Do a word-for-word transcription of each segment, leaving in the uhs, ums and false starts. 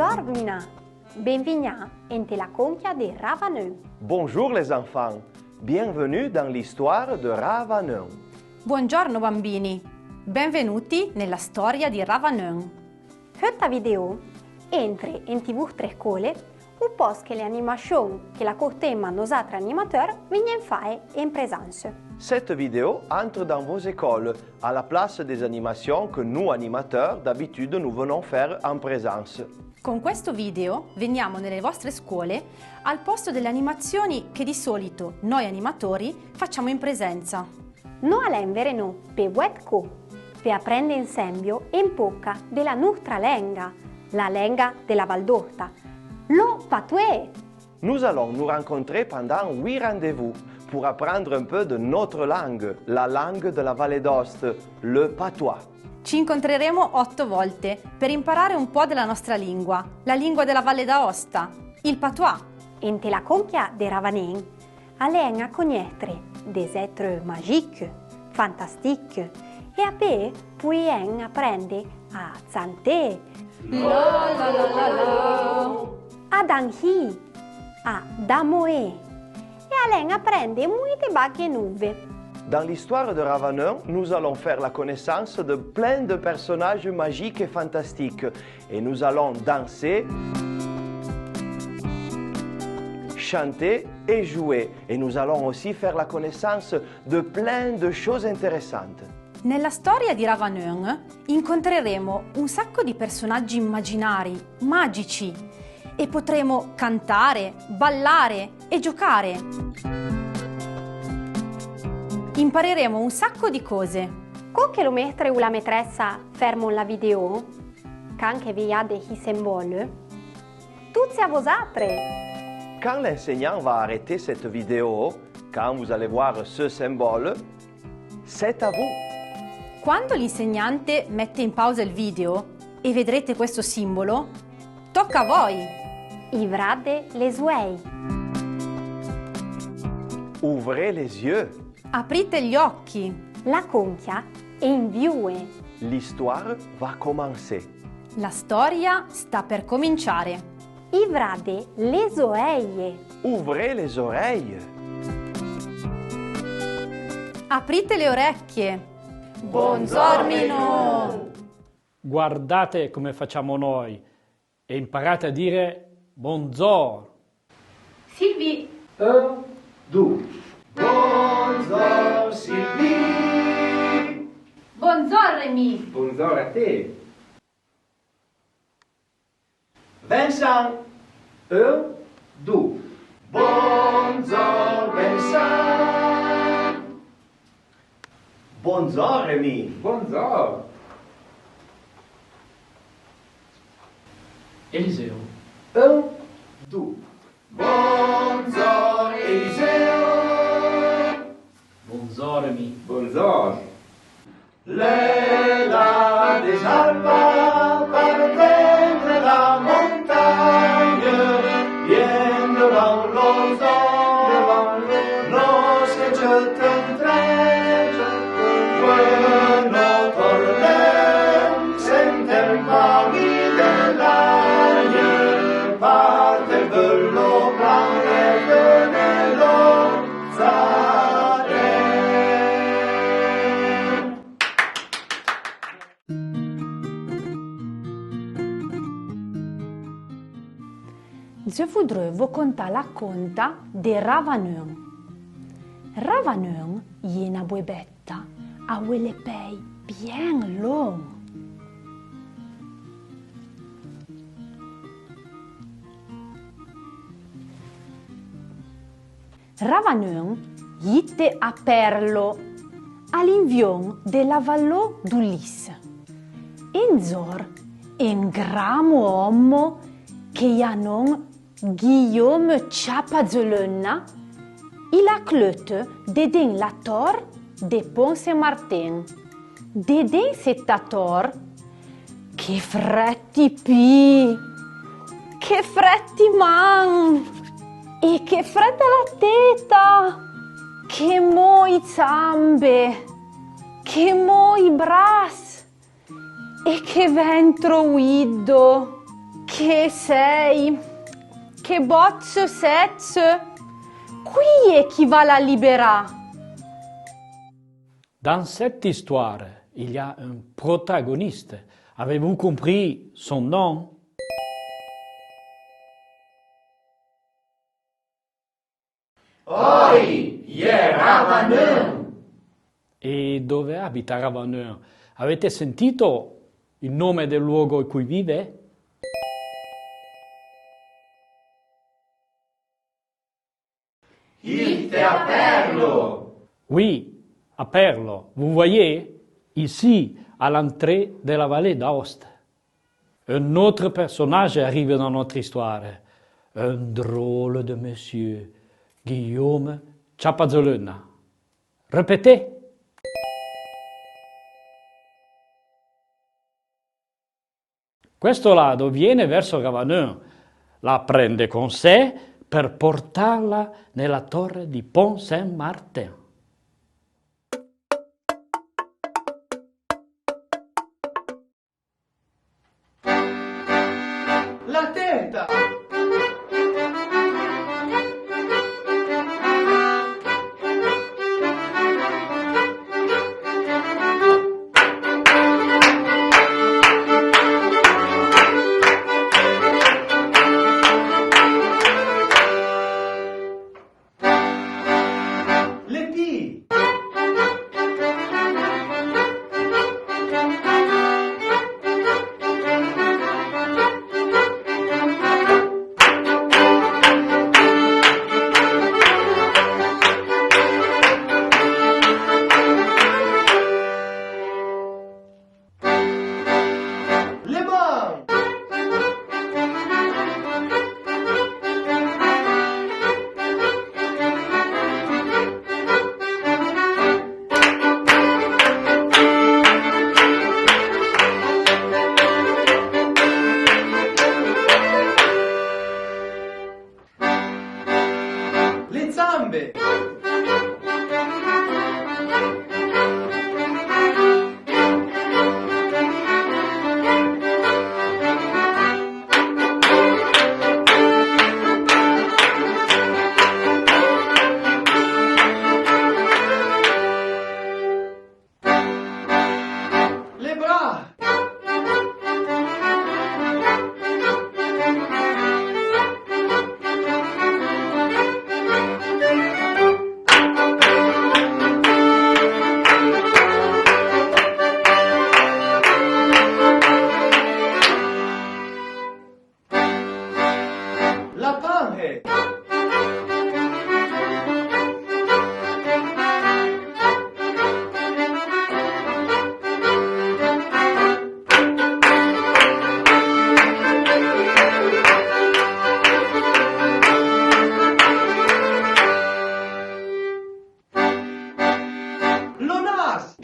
Bondzor, Mina. Benvignà ente la conquia de Ravaneun. Bonjour les enfants. Bienvenue dans l'histoire de Ravaneun. Buongiorno bambini. Benvenuti nella storia di Ravaneun. Feutta vidéo entre ente voutre scole, u post que le animachon que la courtema nosatre animateur vignen fae en présence. Cette vidéo entre dans vos écoles, à la place des animations que nous animateurs d'habitude nous venons faire en présence. Con questo video veniamo nelle vostre scuole al posto delle animazioni che di solito noi animatori facciamo in presenza. No alèn vèreno pe ouet co, pe aprende ensembio en poca de la noutra lenga, la lenga de la Val d'Outa, lo patoué! Nous allons nous rencontrer pendant huit rendez-vous pour apprendre un peu de notre langue, la langue de la Vallée d'Aoste, le patois. Ci incontreremo otto volte per imparare un po' della nostra lingua, la lingua della Valle d'Aosta, il patois. Ente la conquia de Ravaneun, alèn a cognetre des êtres magiques, fantastiques, e apé pouèn aprende a tsanté, a danhì, a damoé, e alèn aprende mouite bague nouve. Dans l'histoire de Ravaneun, nous allons faire la connaissance de plein de personnages magiques et fantastiques. Et nous allons danser, chanter et jouer. Et nous allons aussi faire la connaissance de plein de choses intéressantes. Nella storia di Ravaneun incontreremo un sacco di personaggi immaginari, magici, e potremo cantare, ballare e giocare. Impareremo un sacco di cose. Co que lo métre u la métressa fermon la vidéo, can que vèyade i sembole, tout c'est à vous autres! Quand l'enseignant va arrêter cette vidéo, quand vous allez voir ce symbole, c'est à vous! Quando l'insegnante mette in pausa il video e vedrete questo simbolo, tocca a voi! Ivrade les ouèi. Ouvrez les yeux. Aprite gli occhi. La conquia è in vioue. L'histoire va commencer. La storia sta per cominciare. Ivrade les oèye. Ouvrez les oreilles. Aprite le orecchie. Bondzor, Minou! Guardate come facciamo noi. E imparate a dire bondzor. Sylvie. Un, dou. Bondzor, Sylvie. Bondzor, Rémi. Bondzor a te. Vincent. Un, dou. Bondzor, Vincent. Bondzor, Rémi. Bondzor. Eliseo. Un, dou. Bondzor, Eliseo. Bondzor, Rémi. Bondzor. L'è la desalpa par prendre la montagne, bien devant l'horizon, devant l'horizon, lorsque je t'entends, Renaud Torlem, sentèn parmi de l'agne, parte per lo plan de Lozare. Je voudrais vous conter la conta de Ravaneun. Ravaneun y è na bouébetta avoué le pèi bien lon. Ravaneun y ite a Perlo, a l'invion de la való du Lis. Endzor, en gramo ommo que y a non Guillaume Ciapa-Dze-Leuna, il a cleute deden la tor de Pont-Saint-Martin. Deden setta tor, que frèt i pi, que frèt i man, e que frèt a la teta, que mó i tsambe, que mó i bras, e que ventro ouiddo, Che sei? Che botse setse? Qui è chi va la liberà? Dans cette histoire, il y a un protagoniste. Avez-vous compris son nom ? Oi, y è Ravaneun! E dove abita Ravaneun? Avete sentito il nome del luogo in cui vive? Itte a Perlo! Oui, à Perlo. Vous voyez, ici, à l'entrée de la vallée d'Aoste. Un autre personnage arrive dans notre histoire. Un drôle de monsieur, Guillaume Ciappazolena. Répétez. Questo ladro viene verso Ravaneun, la prende con sé per portarla nella torre di Pont Saint-Martin. La tèta! Le pi. Le man. Le zambe. Le bra. La panhe. Lo nas!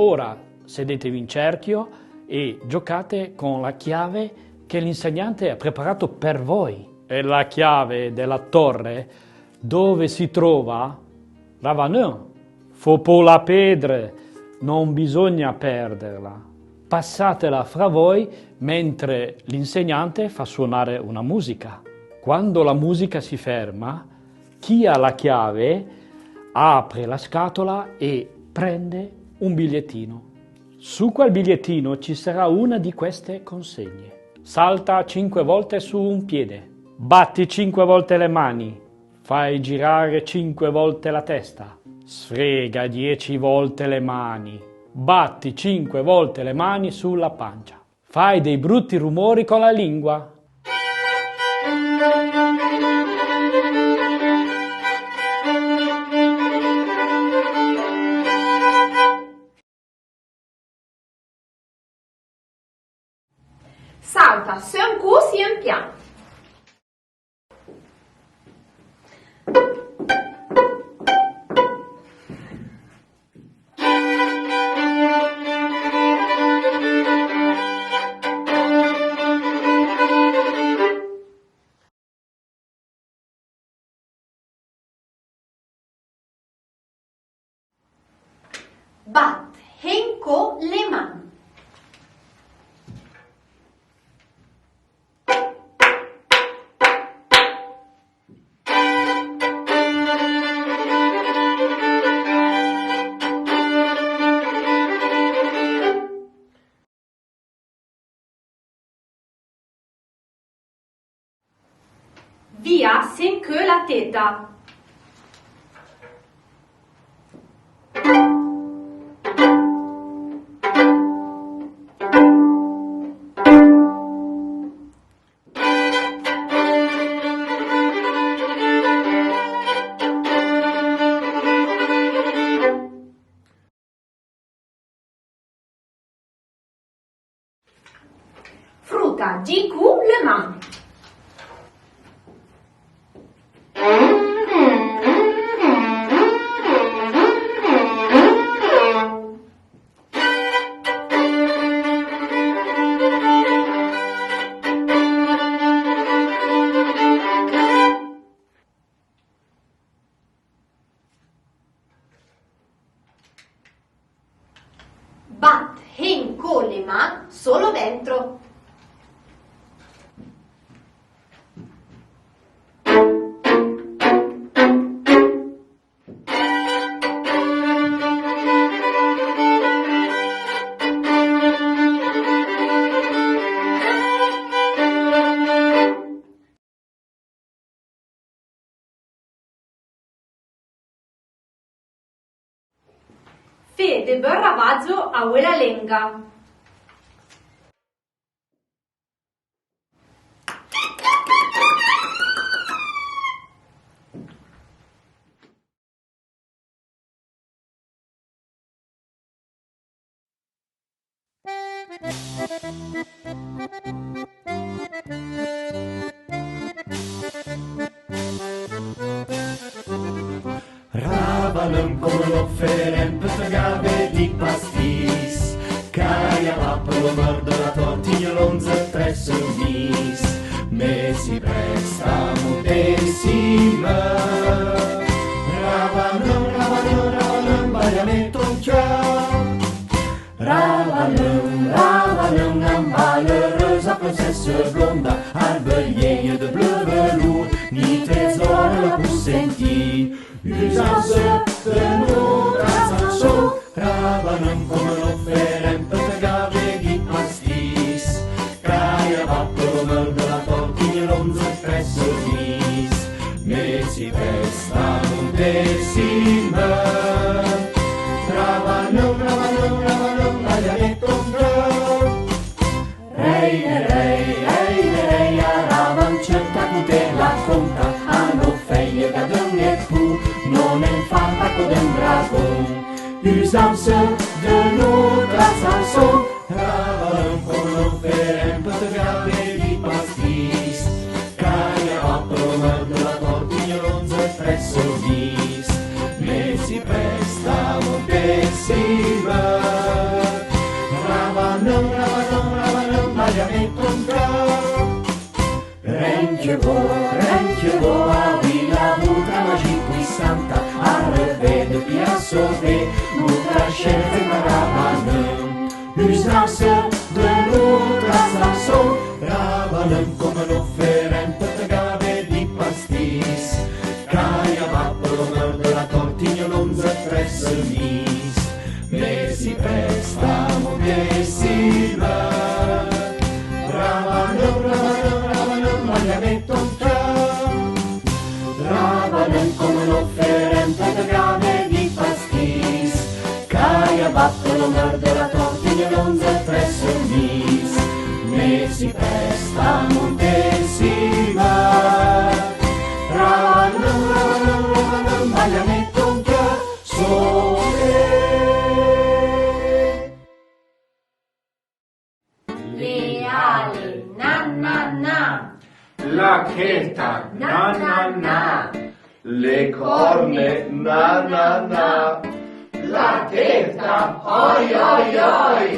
Ora sedetevi in cerchio e giocate con la chiave che l'insegnante ha preparato per voi. È la chiave della torre dove si trova Ravaneun. Fo po la pèdre, non bisogna perderla. Passatela fra voi mentre l'insegnante fa suonare una musica. Quando la musica si ferma, chi ha la chiave apre la scatola e prende un bigliettino. Su quel bigliettino ci sarà una di queste consegne. Salta cinque volte su un piede. Batti cinque volte le mani. Fai girare cinque volte la testa. Sfrega dieci volte le mani. Batti cinque volte le mani sulla pancia. Fai dei brutti rumori con la lingua. Sauta sen cou si en pian. Bat hen co le man. Via sen que la teta. Fruta, di cou le man. Bat hen co le man solo dentro. Fé de beu ravadzo a ouela lenga. Ravaneun, comme l'on fé un peu de gavé di pastis, caille a bas pe lo meur de la tortinha, l'onze trèsse mis, mé si prèsta mon décime. Ravaneun, ravaneun, ravaneun, baille-me ton cœur. Ravaneun, ravaneun, malheureuse princesse blonde, arbelier de bleu velours, ni trésor la pou senti. Usance de notre chanson, ravaneun, comme l'on fé un peu de gavé di pastis, caille a bas pe lo meur de la tortinha, l'onze trèsse mis, mé si prèsta mon décime. Ravaneun, ravaneun, ravaneun, baille-me ton cœur. Rei de rei, rei de rei, a Ravan tcheut a coutè la conta, a no fèille da d'un epou, non en fa pa co d'un dragon. Usance de notre chanson, ravaneun, comme l'on fé un peu de gavé di pastis, caille a bas pe lo meur de la tortinha, l'onze trèsse mis, mé si prèsta mon décime. Ravaneun, ravaneun, ravaneun, baille-me ton cœur. Ren que vo, ren que vo, avouì la bouta magique puissante, a revê de pia sové, noutra chète ma Ravaneun. Usance de noutra chanson, ravaneun, comme l'on fé un peu de gavé di pastis, caille a bas pe lo meur de la tortinha, l'onze trèsse mis, mé si prèsta mon décime. Ravaneun, ravaneun, ravaneun, baille-me ton cœur. Ravaneun, comme l'on fé un peu de gavé di pastis, caille a bas pe lo meur de la tortinha, l'onze trèsse mis, mé si prèsta mon décime. Ravaneun, ravaneun, ravaneun, baille-me ton cœur. Sové. Le ale. La testa, na, na, na. Le corne, na, na, na. La testa, oi, oi, oi.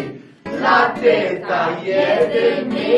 La testa, ié de mé.